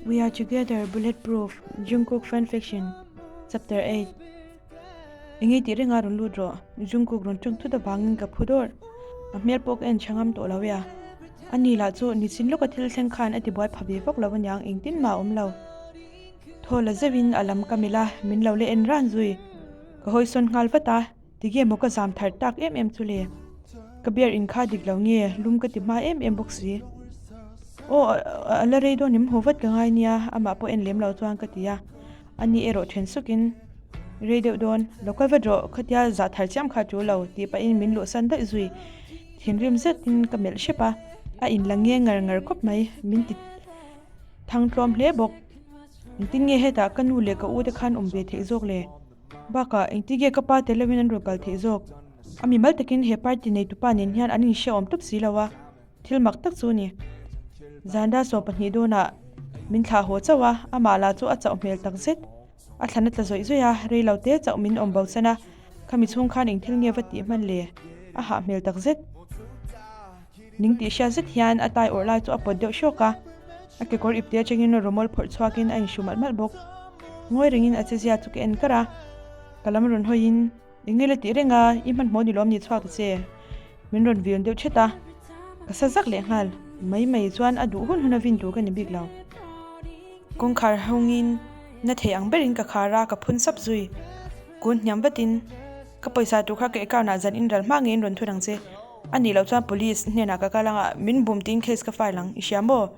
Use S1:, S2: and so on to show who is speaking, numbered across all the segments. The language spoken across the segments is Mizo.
S1: We are together bulletproof Jungkook fanfiction chapter 8 Engei tih renga rawn lut rawh Jungkook rawn tawng thut avangin ka phu dawrh a hmel pawh ka en tha ngam tawh lo e a ani lah chu nichin lawka thil thleng khan a ti buai pha ve vak lo aniang engtin mah a awm lo thaw la zeuhin a lam ka melh a min lo la en ran zui ka hawisawn nghal vat a. Tige maw ka zam thar tak em em chu le? Ka beer in kha dik lo nge lum ka ti hma em em bawk si. Aw a la rei dawn em haw vat ka ngai nia amah pawh en lem lo chuan ka ti a. Ani erawh then sukin rei deuh dawn lo kal vat rawh khatia zah thar chiam kha tul lo tih pahin min luhsan daih zui. Thinrim zetin ka melh hrep a, a inla nge ngar ngar khawp mai min ti thang tlawm hle bawk. Engtin nge hetah ka nu leh ka u te khan awm ve theih zawk le? Bakah, engtige ka pa tel lovin an rawn kal theih zawk? A mimal takin he party neitupa nen hian an inhreawm tawp si lo a, thil mak tak chu a ni. Zan ral 12 dawnah min thlah haw chauh a, amah lah chu a chauh hmel tak zet. A thlan a tla zawih zawih a, rei lo te chauh min awm bo san a, khami chhung khan eng thil nge va tih hman le? A hah hmel tak zet. Ning tih hriat zet hian a tai awrh lai chu a pawt deuh hrawk a, a kekawr ipte atangin rawmawl phawrh chhuakin a inhru malh malh bawk. Ngawi rengin a chezia chu ka en kar a, ka lam rawn hawiin, Eng nge la tih reng a, i hmanhmawh ni lawm ni chhuak ta che? Min rawn viun deuh thet a, ka sa zak leh nghal. Mai mai chuan a duh hun hun a vin tur ka ni bik lo. Kawngkhar hawngin na thei ang berin ka khar a, ka phun sap zui. Kun hniam vatin, Ka pawisa tur kha ka account ah zan in ral hma ngeiin rawn thun ang che. A nih loh chuan police hnenah ka kal anga min bum tiin case ka file ang, i hria maw?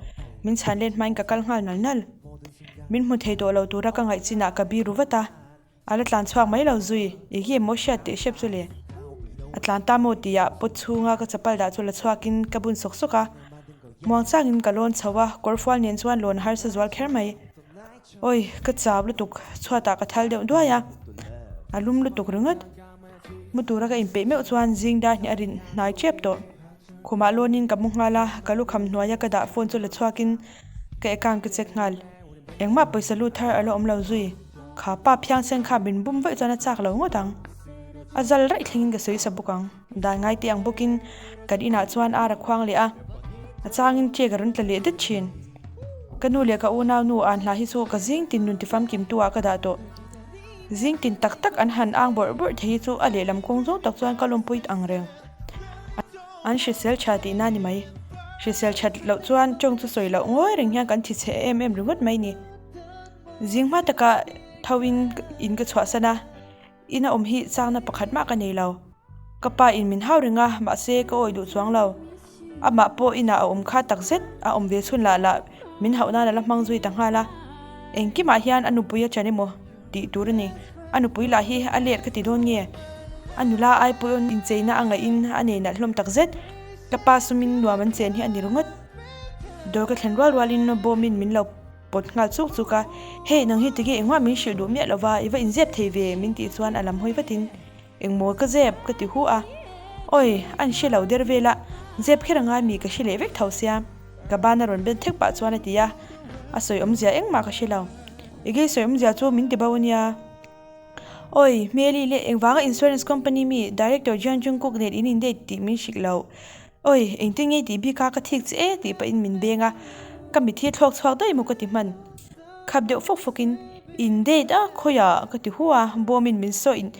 S1: Min chhan let hmain ka kal nghal nal nal. Min hmu thei tawh lo tura ka ngaih chinah ka biru vat a, a la tlan chhuak mai lo zui, eng hi emaw hriat teh hrep chu le. A tlan ta maw tihah pot chhunga ka chapal dah chu la chhuakin ka bun sawk sawk a, muang changin ka lawn chho a, kawrfual nen chuan lawn harsa zual kher mai. Awi, ka chau lutuk, chhuatah ka thal deuh duai a, a lum lutuk ringawt. Mu tura ka inpeih meuh chuan zing dar hnih a rin hnai tep tawh. Khumah lawnin ka mu nghal a, ka lukham hnuaia ka dah phone chu la chhuakin ka account ka check nghal. Engmah pawisa lut thar a la awm lo zui. Kha pa phiangsen kha min bum vaih chuan a chak lo ngawt ang. A zal raih thlengin ka sawi sa bawk ang. Dan ngai teh ang bawkin kan inah chuan ar a khuang leh a, a changin ṭek a rawn tla leh det ṭhin. Ka nu leh ka unau nu an hla hi chu ka zing tin nun tifamkim tu ah ka dah tawh. Zing tin tak tak an han ang bawrh bawrh thei hi chu a lehlam kawng zawng tak chuan ka lawmpui ang reng. An hrisel tha tihna a ni mai. Hrisel that loh chuan tawng chu sawi loh ngawi reng hian kan thi chhe em em ringawt mai ni. Zing hma takah tho in in ka chhuahsan a, ina awm hi changna pakhat mah ka nei lo. Ka pa in min hau reng a, mahse ka awih duh chuang lo. Amah pawh inah a awm kha tak zet, a awm ve chhun lah lah min hauh nan a la hmang zui ta nghal a. Engkimah hian a nupui a chan emaw tih tur a ni. A nupui lah hi a let ka ti dawn nge? A nula ai pawhin incheina a ngaihin a nei nalh hlawm tak zet. Ka pa sumin nuam an chen hi a ni ringawt. Dawr ka thlen rual rualin bawmin min lo pawt nghal chuk chuk a, Hey, nang hi tige engmah min hrilh duh miah lova, i va inzep thei ve min tih chuan a lam hawi vatin. Engmaw ka zep? ka ti hu a. Awi, an hre lo der vel a, zep kher a ngai mi ka hre leh vek tho sia. Ka ban a rawn ben thek pah chuan a ti a, a sawi awmzia engmah ka hre lo. Ege sawi awmzia chu min ti bo a nia. Awi, Hmeli leh engvanga insurance company mi director Jian Jungkook nen in in date tih min hrilh lo. Awi, engtin nge tih bik a ka thik che e tih pahin min beng a, ka mit hi a thlawk chhuak daih maw ka ti hman. Khap deuh fawk fawkin, In date a, khawiah ka ti hu a, bawmin min sawi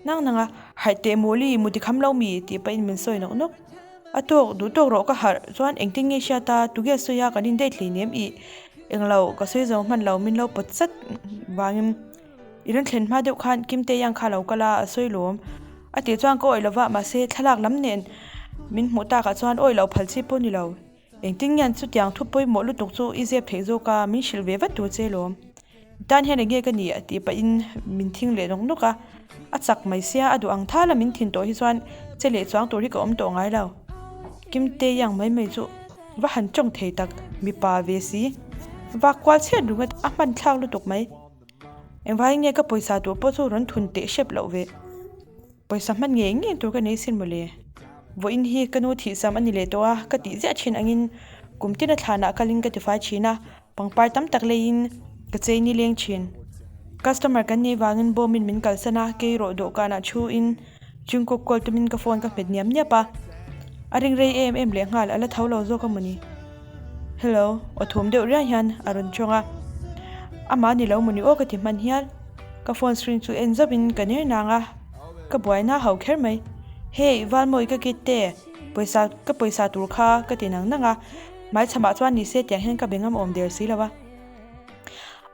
S1: nang nang a, harh teh mawli, muti kham lo mi tih pahin min sawi nawk nawk. A tawk, duh tawk rawh ka harh chuan engtin nge hriat a, tuge sawi a kan in date hlei nem ih englo ka sawi zo hman lo min lo pawt chat vangin i rawn thlen hma deuh khan Kimte iang kha lo kal a, a sawi lawm. A tih chuan ka awih lova mahse thlalak lam nen min hmuh takah chuan awih loh phal chi pawh ni lo. Engtin nge chutiang thu pawimawh lutuk chu i zep theih zawk a, min hrilh ve vat tur che lawm. I tan hian enge ka nih tih pahin min thing leh nawk nawk a, a chak mai sia a duh ang thala min thin tawh hi chuan che leh chuang tur hi ka awm tawh ngai lo. Kimte iang mai mai chu va han tawng thei tak, mipa ve si. Vak kual chhiat ringawt a hman thlak lutuk mai. Engvangin nge ka pawisa tur pawh chu rawn thun teh hrep loh ve. Pawisa hman ngei ngei tur ka nei sin mawle. Vawiin hi ka nu thihsam a ni leh tawh a, ka tih ziah thin angin kum tina thlanah kalin ka tifai thin a, pangpar tam tak leiin ka chei ni leng thin. Customer kan nih vangin bawmin min kalsan a, kei rawh dawhkanah thuin Jungkook call tumin ka phone ka hmet niap niap a, a ring rei em em lehnghal, a la tho lo zawk a mawni. Hello, aw thum deuh riai hian a rawn tawng a. Amah ni lo mawni aw ka ti hman hial. Ka phone screen chu en zauhin ka ner nang a, ka buaina a hau kher mai. Hey, Valmawi ka kit te, pawisa ka pawisa tur kha ka ti nang nang a, hmaichhamah chuan ni se tiang hian ka be ngam awm der si lo a.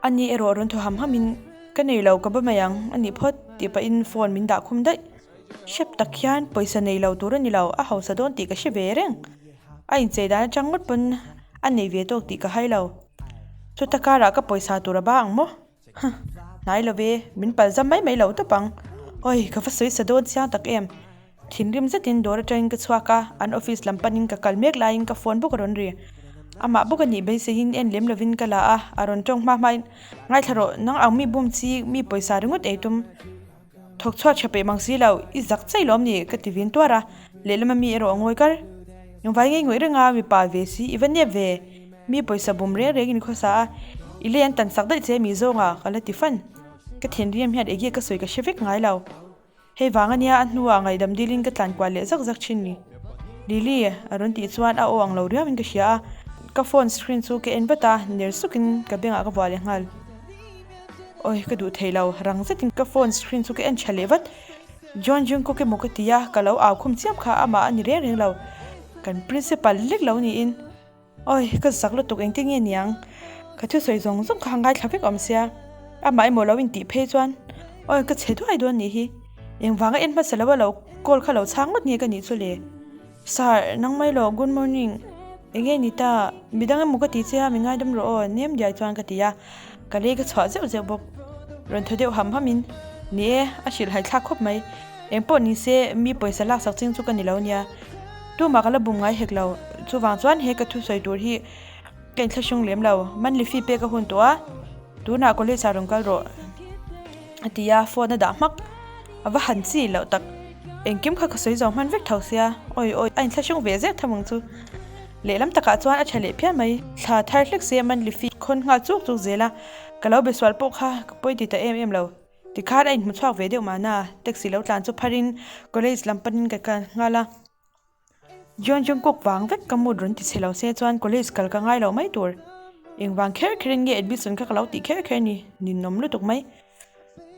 S1: Ani erawh rawn thaw ham hamin ka nei lo ka ba mai ang a nih phawt tih pahin phone min dah khum daih. Hrep tak hian pawisa nei lo tur a ni lo, a hausa dawn tih ka hre ve reng. A inchei dan atang ngawt pawn a nei ve tawk tih ka hai lo. Chuta karah ka pawisa tur a ba ang maw? Huh! Hnai lo ve, min pal zam mai mai lo tawp ang. Awi, ka va sawi sa dawn chiang tak em? Thinrim zetin dawr atangin ka chhuak a, an office lam panin ka kal mek laiin ka phone bawk a rawn ri. Amah bawk a nih beiseiin en lem lovin ka la a, a rawn tawng hma hmain, Ngaithla rawh, nang ang mi bum chi mi pawisa ringawt ei tum. Thawk chhuak tha peih mang si lo, i zak chai lawm ni? ka ti vin tuar a, lehlam a mi erawh a ngawi kar. Engvai ngei ngawih reng a, mipa ve si, i va nep ve. Mi pawisa bum reng reng in khawsa a, i lei an tan sak daih che mi zawng a, ka la ti fan. Ka thinrim hian ege ka sawi ka hre vek ngai lo. Hei vang ania a hnuah ngaihdam dilin ka tlan kual leh zak zak thin ni. Lily, a rawn tih chuan a aw ang lo riauin ka hria a, ka phone screen chu ka en vat a, ner sukin ka bengah ka vuah leh nghal. Awi ka duh thei lo, rang zetin ka phone screen chu ka en tha leh vat. John Jungkook emaw ka ti a, ka lo au khum chiam kha amah a ni reng reng lo. Kan principal lek lo niin. Awi ka zak lutuk engtin nge niang? Ka thusawi zawng zawng kha ngaithla vek awm sia, amah emaw lo intih phei chuan awi ka chhe duai dawn nih hi. Engvanga en hmasa lo a lo call kha lo chhang ngawt nge ka nih chu le? Sir, nang mai lo, good morning. Enge ni ta, midang emaw ka ti che a, mi ngaidam rawh aw, nem diai chuan ka ti a, ka lei ka chhuah zeuh zeuh bawk. Rawn thaw deuh ham ham in, ni e, a hrilh hai thlak khawp mai. Eng pawh ni se, mi pawisa laksak ching chu ka ni lo nia. Tumah ka la bum ngai hek lo, chuvang chuan he ka thusawi tur hi ka inthlahrung lem lo. Monthly fee pek a hun tawh a, tunah college ah rawn kal rawh, a ti a, phone a dah hmak. A va han chi loh tak. Engkim kha ka sawi zo hman vek tho sia. Awi awi, a inthlahrung ve zek tham ang chu. Lehlam takah chuan a tha leh phian mai. Thla thar hlek se monthly fee khawn nghal chuk chuk zel a, ka lo be sual pawh kha ka pawi ti ta em em lo. Tikhan a inhmu chhuak ve deuh mahna, taxi lo tlan chu pharin college lam panin ka kal nghal a. Jeon Jungkook vang vek ka mood rawn ti chhe lo se chuan college kal ka ngai lo mai tur. Engvang kher kherin nge admission kha ka lo tih kher kher ni, ninawm lutuk mai.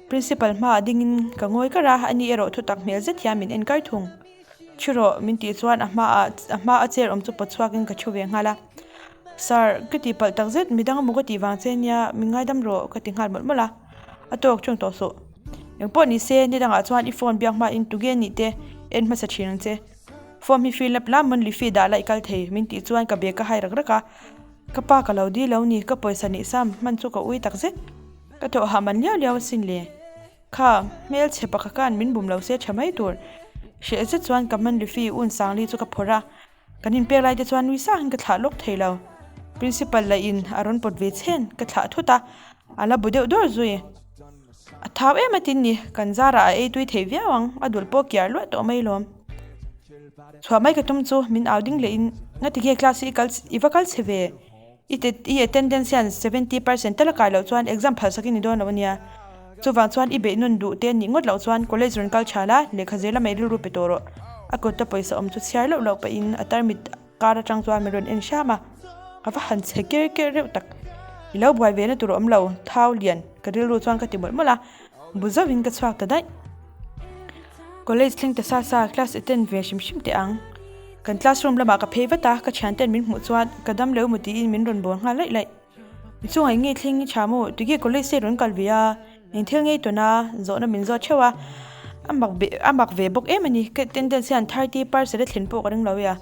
S1: Principal hmaah dingin ka ngawi kar a, ani erawh thutak hmel zet hian min en kar thung. Thu rawh min tih chuan a hmaah a hma a chair awm chu pawt chhuakin ka thu ve nghal a. Sir, ka tih palh tak zet, midang emaw ka tih vang che nia, min ngaidam rawh ka ti nghal mawlh mawlh a. A tawk ṭawng tawh suh. Engpawh ni se, ni dangah chuan i phone biak hmain tuge nih te en hmasa ṭhin ang che. Form hi fill up la monthly fee dah la i kal thei, min tih chuan ka bag ka hai rak rak a. Ka pa ka lo dil lo ni, ka pawisa nih sam hman chu ka ui tak zet. Ka thawh hah man liau liau asin le. Kha, hmelchhe pakhat khan min bum lo se ṭha mai tur. Hreh zet chuan ka monthly fee un sangli chu ka phawrh a. Kan inpek lai te chuan nui sangin ka thlah lawk thei lo. Principal lah in a rawn pawt ve chhen, ka thlah thut a, a la bu deuh dawr zui. A thau em a tin ni, kan zarah a ei tui thei viau ang, a dul pawh kiar luah tawh mai lawm. Chhuah mai ka tum chu min au ding leh in, Ngati nge class hi i kal i va kal chhe ve? I i attendance hian 70% tal a kai loh chuan exam phalsak i ni dawn lo a nia. Chuvang chuan i beih nun duh te nih ngawt loh chuan college rawn kal tha la, lehkha zel a mai rilru pe tawh rawh. A kawta pawisa awm chu chhiar loh loh pahin a tarmit kar atang chuan min rawn en hram a. A va han chhe ker ker reuh tak. I lo buai ve na tur a awm lo, thau lian ka rilru chuan ka ti mawlh mawlh a, bu zauhin ka chhuak ta daih. College thleng ta sa sa class attend ve hrim hrim teh ang. Kan classroom lamah ka phei vat a, ka thianten min hmuh chuan ka dam lo emaw tiin min rawn bawl nghal laih laih. Mi chungah eng nge thleng i tha maw? Tige college te rawn kal ve a, eng thil ngei tawn a, zawhna min zawt theuh a. A mak be a mak ve bawk em a ni, ka attendance hian 30% a thlen pawh ka ring lo e a.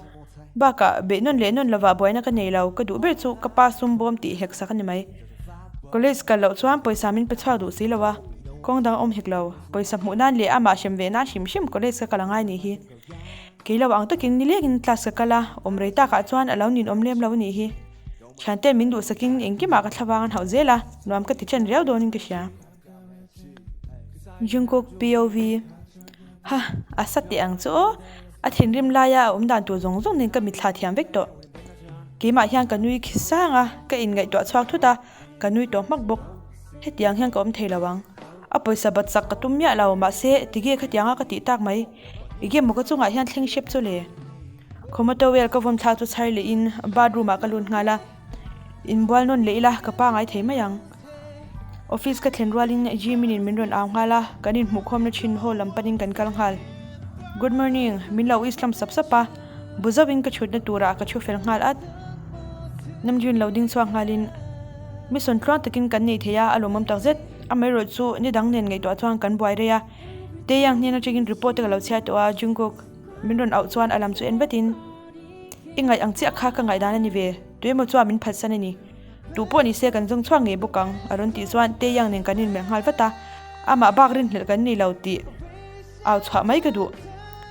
S1: Bakah beih nawn leh nawn lovah buaina ka nei lo, ka duh ber chu ka pa sum bawm tih hek sak a ni mai. College kal loh chuan pawisa min pe chhuak duh si lo a, kawng dang a awm hek lo. Pawisa hmuh nan leh amah hrem ve nan hrim hrim college ka kal a ngai nih hi. Kei lo ang takin nilengin class ka kal a, awm rei takah chuan a lo ninawm lem lo nih hi. Thianten min duhsakin engkimah ka thlavang an hauh zel a, nuam ka ti ṭhen riau dawnin ka hria. Jungkook POV, Ha, a sa teh ang chu aw. A thinrim laia a awm dan tur zawng zawng nen ka mitthla thiam vek tawh. Keimah hian ka nui khi sang a, ka inngaihtuah chhuak thut a, ka nui tawh hmak bawk. Hetiang hian ka awm thei lo ang. A pawisa bat chak ka tum miah lo, mahse tige khatianga ka tih tak mai. Ege maw ka chungah hian thleng hrep chu le? Khawma towel ka vawm thlak chu chhar leh in bathroom ah ka lut nghal a. Inbual nawn leh ila ka pangai thei mai ang. Office ka thlen rualin Jimin-in min rawn au nghal a, kan inhmuhkhawmna thin hall lam panin kan kal nghal. Good morning, min lo Islam sap sap a, bu zauhin ka chhutna turah ka thu fel nghal at. Namjoon lo ding chhuak nghalin, Mi sawn tluang takin kan nei thei a, a lawmawm takzet. Amaherawhchu chu ni dang nen ngaihtuah chuan kan buai rei a, Taeyang hnen atangin report te ka lo chhiar tawh a, Jungkook min rawn auh chuan a lam chu en vatin, I ngaih ang chiah kha ka ngaihdan a ni ve, tuemaw chuan min phatsan a ni. Tu pawh ni se kan zawng chhuak ngei bawk ang, a rawn tih chuan Taeyang nen kan inmelh nghal vat a, amah bak rinhlelh kan ni lo tih au chhuah mai ka duh.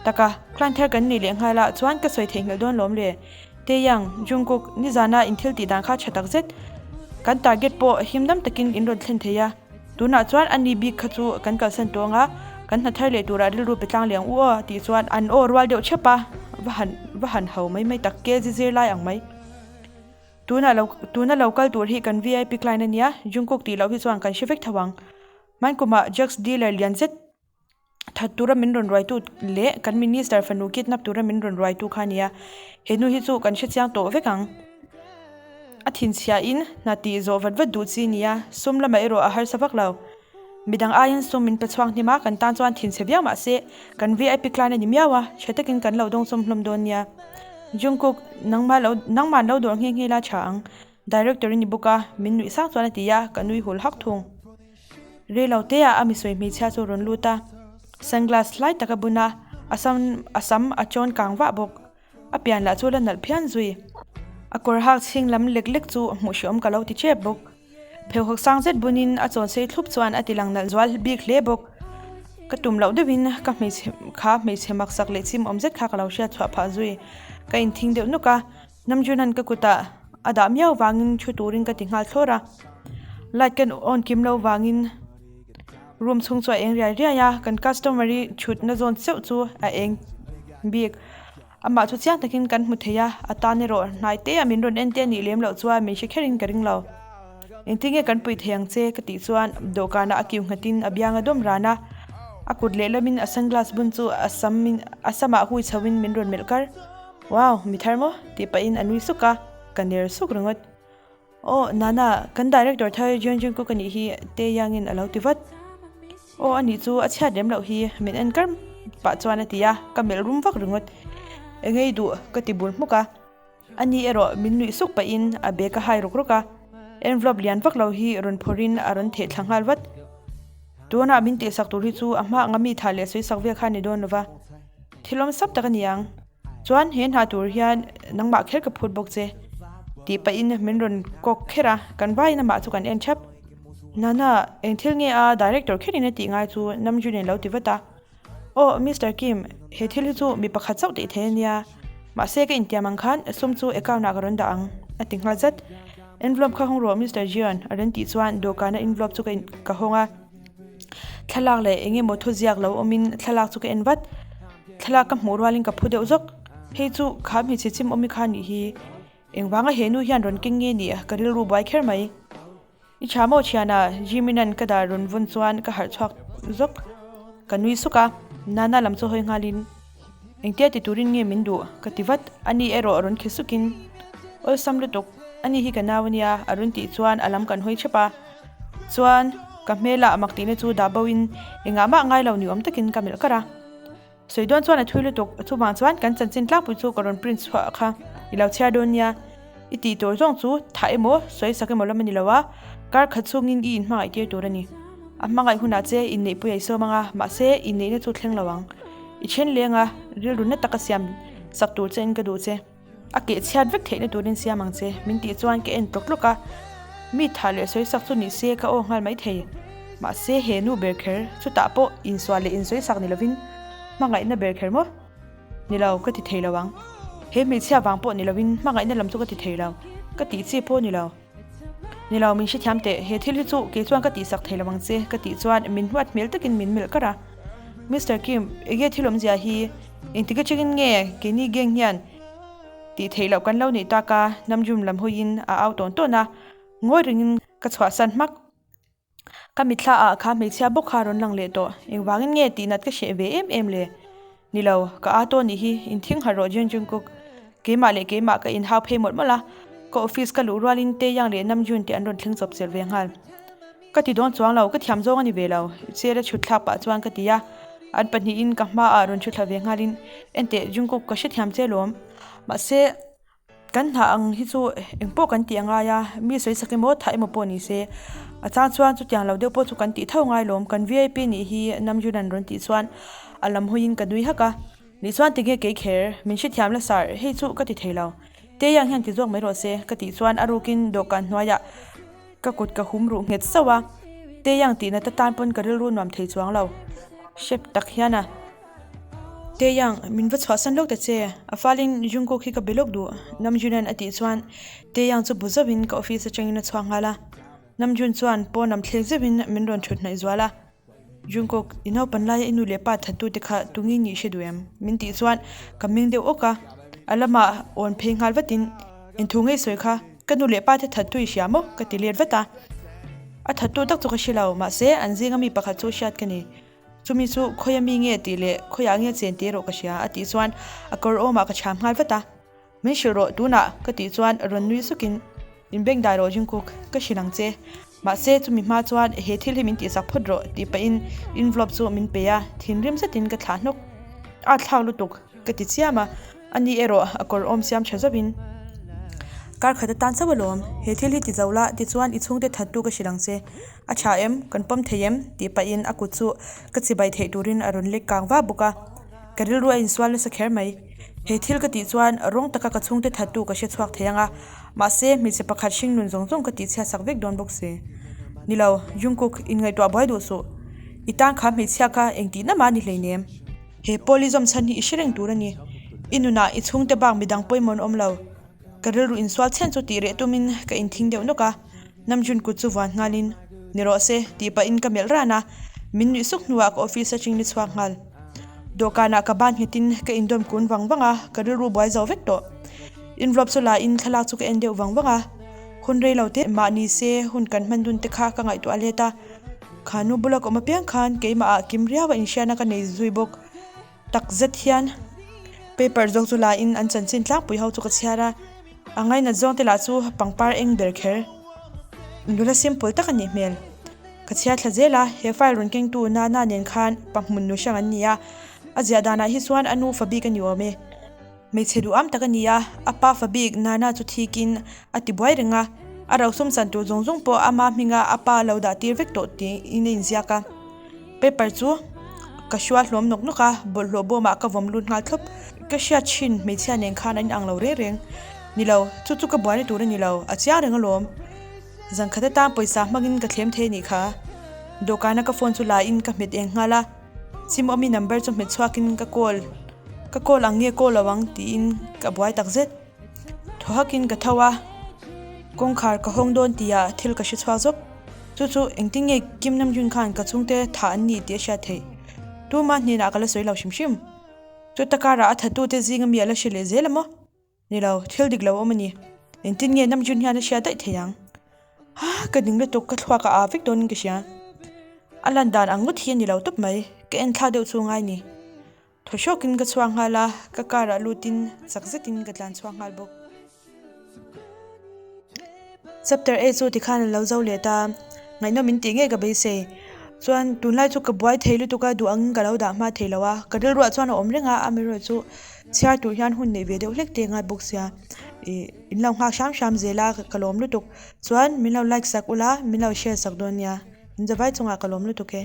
S1: Taka, client thar kan ni leh nghal a, chuan ka sawi theihnghilh dawn lawm le. Taeyang, Jungkook, nizana in thil tih dan kha tha tak zet. Kan target pawh him dam takin in rawn thlen thei a, tunah chuan ani bik kha chu kan kalsan tawng a, kan hna thar leh turah rilru pe tlang leh ang u aw tih chuan an aw rual deuh thep a, va han va han ho mai mai tak ke zizir lai ang mai. Tuna lo tuna lo kal tur hi kan vip client a nia, Jungkook tih loh hi chuan kan hre vek tho ang. Hmankumah drugs dealer lian zet That tura min rawn ruaitu leh kan minister fanu kidnap tura min rawn ruaitu kha a nia. He nu hi chu kan hrechiang tawh vek ang. A thinchhiahin hna tih zawh vat vat duh chi a nia, sum lamah erawh a harsa vak lo. Midang aiin sum min pe chhuak hnim a, kan tan chuan thinchhe viau mah se, kan vip client a ni miau a, tha takin kan lo dawng chawm hlawm dawn nia. Jungkook, nangmah lo nangmah lo dawr nghe nghe la tha ang. Director i ni bawk a, min nuih sang chuan a ti a, ka nui hul hak thung. Rei lo te ah a misawi hmeichhia chu a rawn lut a, sunglass hlai tak a bun a, a sam a sam a chawn kang vah bawk. A pian lah chu la nalh phian zui. A kawr hak chhing lam lek lek chu hmuh hreawm ka lo ti tep bawk. Pheuhawk sang zet bunin a chawn sei thlup chuan a ti lang nalh zual bik hle bawk. Ka tum loh deuhin ka hmeichhe kha hmeichhe maksak leh chim awm zet kha ka lo hriat chhuah phah zui. Ka inthing deuh nuk a. Namjunan ka kutah a dah miau vangin thu turin ka ti nghal thlawr a, light kan on kim lo vangin room chhung chu a eng riai riai a, kan customer hi thutna zawn cheuh chu a eng bik. Amah chu chiang takin kan hmu thei a, a tan erawh hnai te a min rawn en te a nih lem loh chuan min hre kherin ka ring lo. Engtin nge kan pui thei ang che ka tih chuan dawhkanah a kiu nghatin a biang a dawm ran a, a kut lehlamin a sunglass bun chu a sam in a samah hui chhoin min rawn melh kar. Wow, mi thar maw? tih pahin a nui suk a, ka ner suk ringawt. Aw, Nana, kan director thar Jeon Jungkook a nih hi Taeyang-in a lo ti vat. Aw, a nih chu a chhiat lem loh hi, min en kar pah chuan a ti a, ka melh rum vak ringawt. Eng ei duh? ka ti bul hmuk a. Ani erawh min nuih suk pahin a bag a hai rawk rawk a, envelope lian vak lo hi rawn phawrhin a rawn theh thla nghal vat. Tunah min tihsak tur hi chu a hma anga mi thah leh sawisak vel kha a ni dawn lo va. Thil awm sap tak a ni ang. Chuan he hna tur hian nangmah kher ka phut bawk che tih pahin min rawn kawk kher a, kan vaiin amah chu kan en thap. Nana, eng thil nge a director kherin a tih ngai chu Namjoon in lo ti vat a. Aw Mister Kim, he thil hi chu mi pakhat chauh tih thei a nia. Mahse ka intiam ang khan sum chu account ah ka rawn dah ang a ti nghal zat. Envelope kha hawng rawh Mister Jeon a rawn tih chuan dawhkana envelope chu ka hawng a. Thlalak leh eng emaw thuziak lo awmin thlalak chu ka en vat. Thlalak ka hmuh rualin ka phu deuh zawk. Hei chu kha hmeichhe chim awmi kha nih hi. Engvanga he nu hian rawn keng nge nih ka rilru buai kher mai. I tha maw thiana Jimin-a'n ka dar rawn vawn chuan ka harh chhuak zawk. Ka nui suk a, Nana lam chu hawi nghalin engtia ti turin nge min duh ka ti vat. Ani erawh rawn khi sukin awlsam lutuk ani hi ka nau ania a rawn tih chuan a lam kan hawi thep a. Chuan ka hmelah mak tihna chu dah bo in engah mah ngai lo ni awm takin ka melh kar a. Sawi dawn chuan a thui lutuk, chuvang chuan kan chanchin tlangpui chu ka rawn print chhuah kha i lo chhiar dawn nia. I tih tur zawng chu thah emaw sawi sak emaw lam a ni lo a, kar khat chhungin i inhmangaih tir tur a ni. A hmangaih hunah che inneihpui a i sawm ang a, mahse inneihna chu thleng lo ang. I then leng a, rilru na taka siam sak tur che in ka duh che. A keh chhiat vek theihna turin siam ang che, min tih chuan ka en tlawk tlawk a. Mi thah leh sawi sak chu ni se ka aw nghal mai thei. Mahse he nu ber kher, chutah pawh insual leh insawi sak ni lovin hmangaihna ber kher maw? Ni lo, ka ti thei lo ang. He hmeichhia vang pawh ni lovin hmangaihna lam chu ka ti thei lo, ka tih chi pawh ni lo. Ni lo, min hrethiam teh, he thil hi chu kei chuan ka tihsak thei lo ang che, ka tih chuan min huat hmel takin min melh kar a. Mister Kim, enge thil awmzia hi? Engtik atangin nge keini gang hian tih theih loh kan lo neih tak a? Namjoon lam hawiin a au tawn tawn a, ngawi rengin ka chhuahsan hmak. Ka mitthla ah kha hmeichhia bawk kha a rawn lang leh tawh. Engvangin nge tih nat ka hreh ve em em le? Ni lo, ka aa tawn nih hi, inthing harh rawh Jeon Jungkook. Keimah leh keimah ka inhau phei mawlh mawlh a. Ka office ka luh rualin Taeyang leh Namjoon te an rawn thleng chawp chelh ve nghal. Ka ti dawn chuang lo, ka thiam zawng a ni ve lo, chair a chhut thlak pah chuan ka ti a. An pahnihin ka hmaah rawn chhu thla ve nghalin, Enteh Jungkook ka hrethiam che lawm. Mahse, kan hna ang hi chu engpawh kan tih a ngai a, mi sawi sak emaw thah emaw pawh ni se. A chang chuan chutiang lo deuh pawh chu kan tih tho ngai lawm, kan vip nih hi Namjoon an rawn tih chuan a lam hawiin ka nui hak a. Nih chuan tinge kei kher, min hrethiam la sar, hei chu ka ti thei lo. Taeyang hian ti zawk mai rawh se, ka tih chuan a rukin dawhkan hnuaiah Ka kut ka hum ruh nghet sauh a, Taeyang tihna ta tan pawn ka rilru nuam thei chuang lo. Hrep tak hian a. Taeyang, min va chhuahsan lawk ta che, a falin Jungkook hi ka be lawk duh, Namjoon-a'n a tih chuan Taeyang chu bu zauhin ka office atangin a chhuak nghal a. Namjoon chuan pawn lam thleng zeuhin min rawn thut hnaih zual a. Jungkook, i naupan laia i nu leh pa thattute kha tungin nih hre duh em? Min tih chuan ka meng deuh awk a, a lamah awn phei nghal vatin, Inthu ngei sawi kha, ka nu leh pa te thattu i hria maw? Ka ti let vat a. A thattu tak chu ka hre lo, mahse an zinga mi pakhat chu hriat ka ni. Chumi chu khawia mi nge tih leh khawiah nge chen tih erawh ka hria, a tih chuan a kawr awmah ka chham nghal vat a. Min hrilh rawh tunah ka tih chuan rawn nui sukin, In beng dai rawh Jungkook, ka hrilh ang che. Mahse chumi hma chuan he thil hi min tihsak phawt rawh tih pahin envelope chu min pe a, thinrim zetin ka thlah hnawk. A thlak lutuk ka ti chiam a, ani erawh a kawr awm siam tha zawkin, Kar khat atan chauh alawm, he thil hi ti zo la tichuan i chhungte thattu ka hrilh ang che. A tha em? Kan pawm thei em? tih pahin a kut chu ka chibai theih turin a rawn lek kang va bawk a. Ka rilru a insual nasa kher mai. He thil ka tih chuan rawng taka ka chhungte thattu ka hre chhuak thei ang a, mahse hmeichhe pakhat hringnun zawng zawng ka tih chhiat sak vek dawn bawk si. Ni lo, Jungkook, inngaihtuah buai duh suh. I tan kha hmeichhia kha engtihna mah a ni hleinem. He pawl i zawm chhan hi i hre reng tur a ni. I nunah i chhungte bak midang pawimawh an awm lo. Ka rilru insual chhen chu tih reh tumin ka inthing deuh nawk a. Namjoon kut chu vuan nghalin, Ni rawh se, tih pahin ka melh ran a, min nuih suk hnuah ka office atangin ni chhuak nghal. Dawhkanah ka ban nghetin ka indawm kun vang vang a, ka rilru buai zo vek tawh. Envelope chu la in thlalak chu ka en deuh vang vang a, hun rei lo te mah ni se hun kan hman dun te kha ka ngaihtuah let a, kha nu bula ka awm apiang khan keimah ah kim riau a inhriatna ka nei zui bawk. Tak zet hian paper zawk chu la in an chanchin tlangpui ho chu ka chhiar a, a ngainat zawng te lah chu pangpar eng ber kher nula simple tak a nih hmel. Ka chhiar thla zel a, he file rawn kengtu Nana nen khan pa hmun nu hrang an ni a, a ziah danah hi chuan a nu fa bik a ni awm e. Hmeichhe duham tak a ni a, a pa fa bik Nana chu thikin a ti buai reng a, a rosum chan tur zawng zawng pawh ama hminga a pa lo dah tir vek tawh tiin a inziak a. Paper chu ka hrual hlawm nawk nawk a, bawlhhlawh bawmah ka vawm lut nghal thlawp. Ka hriat thin hmeichhia nen khan an inang lo reng reng. Ni lo, chu chu ka buaina tur a ni lo, a chiang reng alawm. Zan khat atan pawisa hmangin ka thlem thei a nih kha. Dawhkana ka phone chu la in ka hmet eng nghal a. Sim awmi number chu hmet chhuakin ka call ka call ang nge call lo ang tiin ka buai tak zet. Thaw hakin ka tho a, kawngkhar ka hawng dawn tihah thil ka hre chhuak zawk. Chu chu engtin nge Kim Namjoon khan ka chhungte thah an ni tih a hriat theih. Tuma hnenah ka la sawi lo hrim hrim. Chuta karah a thattute zinga mi a la hre leh zel a maw? Ni lo, thil dik lo awm a ni. Engtin nge Namjoon hian a hria daih thei ang? Ha, ka ding lutuk, ka thluak a aa vek dawnin ka hria. A lan dan ang ngawt hi a ni lo tawp mai, ka en thlak deuh chu ngai ni. Thaw hrawkin ka chhuak nghal a, ka car ah lutin chak zetin ka tlan chhuak nghal bawk. Chapter A chu tikhan a lo zo leh ta, ngaihnawm in tih ngei ka beisei. Chuan tunlai chu ka buai thei lutuk a, duh angin ka lo dah hma thei lo a, ka rilruah chuan a awm reng a, amaherawhchu chhiar tur hian hun neih ve deuh hlek te a ngai bawk sia. Ih in lo nghak hram hram zel a, ka lawm lutuk. Chuan min lo like sak ula, min lo share sak dawn nia. In zavai chungah ka lawm lutuk e.